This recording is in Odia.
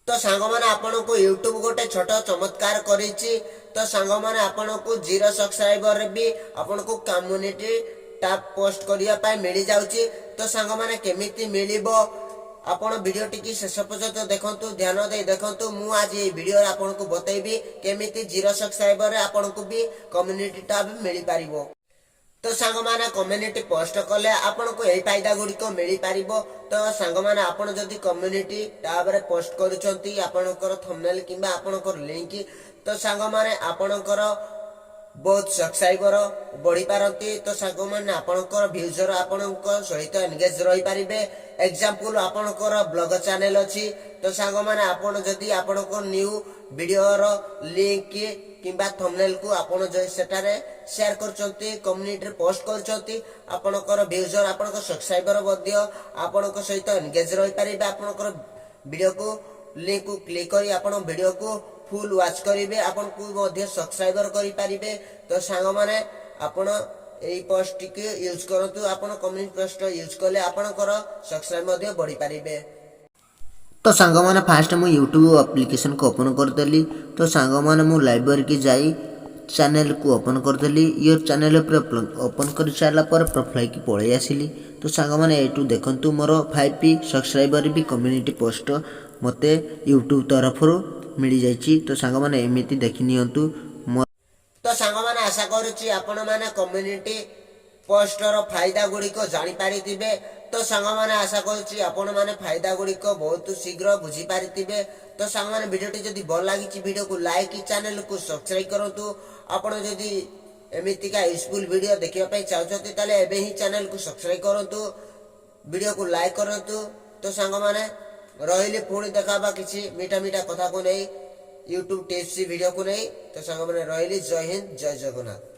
ତ ସାଙ୍ଗମାନେ, ଆପଣଙ୍କୁ ୟୁଟ୍ୟୁବ ଗୋଟେ ଛୋଟ ଚମତ୍କାର କରିଛି। ତ ସାଙ୍ଗମାନେ, ଆପଣଙ୍କୁ ଜିରୋ ସବସ୍କ୍ରାଇବରରେ ବି ଆପଣଙ୍କୁ କମ୍ୟୁନିଟି ଟ୍ୟାବ୍ ପୋଷ୍ଟ କରିବା ପାଇଁ ମିଳିଯାଉଛି। ତ ସାଙ୍ଗମାନେ, କେମିତି ମିଳିବ, ଆପଣ ଭିଡ଼ିଓଟିକି ଶେଷ ପର୍ଯ୍ୟନ୍ତ ଦେଖନ୍ତୁ, ଧ୍ୟାନ ଦେଇ ଦେଖନ୍ତୁ। ମୁଁ ଆଜି ଏଇ ଭିଡ଼ିଓରେ ଆପଣଙ୍କୁ ବତେଇବି କେମିତି ଜିରୋ ସବସ୍କ୍ରାଇବରରେ ଆପଣଙ୍କୁ ବି କମ୍ୟୁନିଟି ଟ୍ୟାବ୍ ମିଳିପାରିବ। ତ ସାଙ୍ଗମାନେ, କମ୍ୟୁନିଟି ପୋଷ୍ଟ କଲେ ଆପଣଙ୍କୁ ଏହି ଫାଇଦା ଗୁଡ଼ିକ ମିଳିପାରିବ। ତ ସାଙ୍ଗମାନେ, ଆପଣ ଯଦି କମ୍ୟୁନିଟି ଟ୍ୟାବରେ ପୋଷ୍ଟ କରୁଛନ୍ତି ଆପଣଙ୍କର ଥମ୍ବନେଲ୍ କିମ୍ବା ଆପଣଙ୍କର ଲିଙ୍କ, ତ ସାଙ୍ଗମାନେ, ଆପଣଙ୍କର ବହୁତ ସବସ୍କ୍ରାଇବର ବଢ଼ିପାରନ୍ତି। ତ ସାଙ୍ଗମାନେ, ଆପଣଙ୍କର ଭ୍ୟୁଜର ଆପଣଙ୍କ ସହିତ ଏନଗେଜ ରହିପାରିବେ। ଏକ୍ଜାମ୍ପଲ, ଆପଣଙ୍କର ବ୍ଲଗ ଚ୍ୟାନେଲ ଅଛି। ତ ସାଙ୍ଗମାନେ, ଆପଣ ଯଦି ଆପଣଙ୍କ ନ୍ୟୁ ଭିଡ଼ିଓର ଲିଙ୍କ କିମ୍ବା ଥମ୍ବନେଲକୁ ଆପଣ ଯଦି ସେଠାରେ ସେୟାର କରୁଛନ୍ତି, କମ୍ୟୁନିଟିରେ ପୋଷ୍ଟ କରୁଛନ୍ତି, ଆପଣଙ୍କର ଭ୍ୟୁଜର, ଆପଣଙ୍କ ସବସ୍କ୍ରାଇବର ମଧ୍ୟ ଆପଣଙ୍କ ସହିତ ଏନଗେଜ ରହିପାରିବେ। ଆପଣଙ୍କର ଭିଡ଼ିଓକୁ ଲିଙ୍କକୁ କ୍ଲିକ୍ କରି ଆପଣ ଭିଡ଼ିଓକୁ ଫୁଲ୍ ୱାଚ୍ କରିବେ, ଆପଣଙ୍କୁ ମଧ୍ୟ ସବସ୍କ୍ରାଇବର କରିପାରିବେ। ତ ସାଙ୍ଗମାନେ, ଆପଣ ଏଇ ପୋଷ୍ଟଟିକୁ ୟୁଜ୍ କରନ୍ତୁ। ଆପଣ କମ୍ୟୁନିଟି ପୋଷ୍ଟ ୟୁଜ୍ କଲେ ଆପଣଙ୍କର ସବସ୍କ୍ରାଇବ ମଧ୍ୟ ବଢ଼ିପାରିବେ। ତ ସାଙ୍ଗମାନେ, ଫାଷ୍ଟ ମୁଁ ୟୁଟ୍ୟୁବ୍ ଆପ୍ଲିକେସନକୁ ଓପନ୍ କରିଦେଲି। ତ ସାଙ୍ଗମାନେ, ମୁଁ ଲାଇବ୍ରେରୀକି ଯାଇ ଚ୍ୟାନେଲକୁ ଓପନ୍ କରିଦେଲି। Your channel ଉପରେ ଓପନ୍ କରିସାରିଲା ପରେ ପ୍ରୋଫାଇଲ୍କି ପଳେଇ ଆସିଲି। ତ ସାଙ୍ଗମାନେ, ଏଇଠୁ ଦେଖନ୍ତୁ, ମୋର 5 ସବସ୍କ୍ରାଇବର ବି କମ୍ୟୁନିଟି ପୋଷ୍ଟ ମୋତେ ୟୁଟ୍ୟୁବ୍ ତରଫରୁ ମିଳିଯାଇଛି। ତ ସାଙ୍ଗମାନେ, ଏମିତି ଦେଖି ନିଅନ୍ତୁ ମୋ ତ ସାଙ୍ଗମାନେ, ଆଶା କରୁଛି ଆପଣମାନେ କମ୍ୟୁନିଟି ପୋଷ୍ଟର ଫାଇଦା ଗୁଡ଼ିକ ଜାଣିପାରିଥିବେ। ତ ସାଙ୍ଗମାନେ, ଆଶା କରୁଛି ଆପଣମାନେ ଫାଇଦା ଗୁଡ଼ିକ ବହୁତ ଶୀଘ୍ର ବୁଝିପାରିଥିବେ। ତ ସାଙ୍ଗମାନେ, ଭିଡ଼ିଓଟି ଯଦି ଭଲ ଲାଗିଛି, ଭିଡ଼ିଓକୁ ଲାଇକ୍, ଚ୍ୟାନେଲକୁ ସବସ୍କ୍ରାଇବ କରନ୍ତୁ। ଆପଣ ଯଦି ଏମିତିକା ୟୁଜଫୁଲ୍ ଭିଡ଼ିଓ ଦେଖିବା ପାଇଁ ଚାହୁଁଛନ୍ତି, ତାହେଲେ ଏବେ ହିଁ ଚ୍ୟାନେଲକୁ ସବସ୍କ୍ରାଇବ କରନ୍ତୁ, ଭିଡ଼ିଓକୁ ଲାଇକ୍ କରନ୍ତୁ। ତ ସାଙ୍ଗମାନେ, ରହିଲି। ପୁଣି ଦେଖା ହେବା କିଛି ମିଠା ମିଠା କଥାକୁ ନେଇ, ୟୁଟ୍ୟୁବ ଟିପ୍ସ ଭିଡ଼ିଓକୁ ନେଇ। ତ ସାଙ୍ଗମାନେ, ରହିଲି। ଜୟ ହିନ୍ଦ, ଜୟ ଜଗନ୍ନାଥ।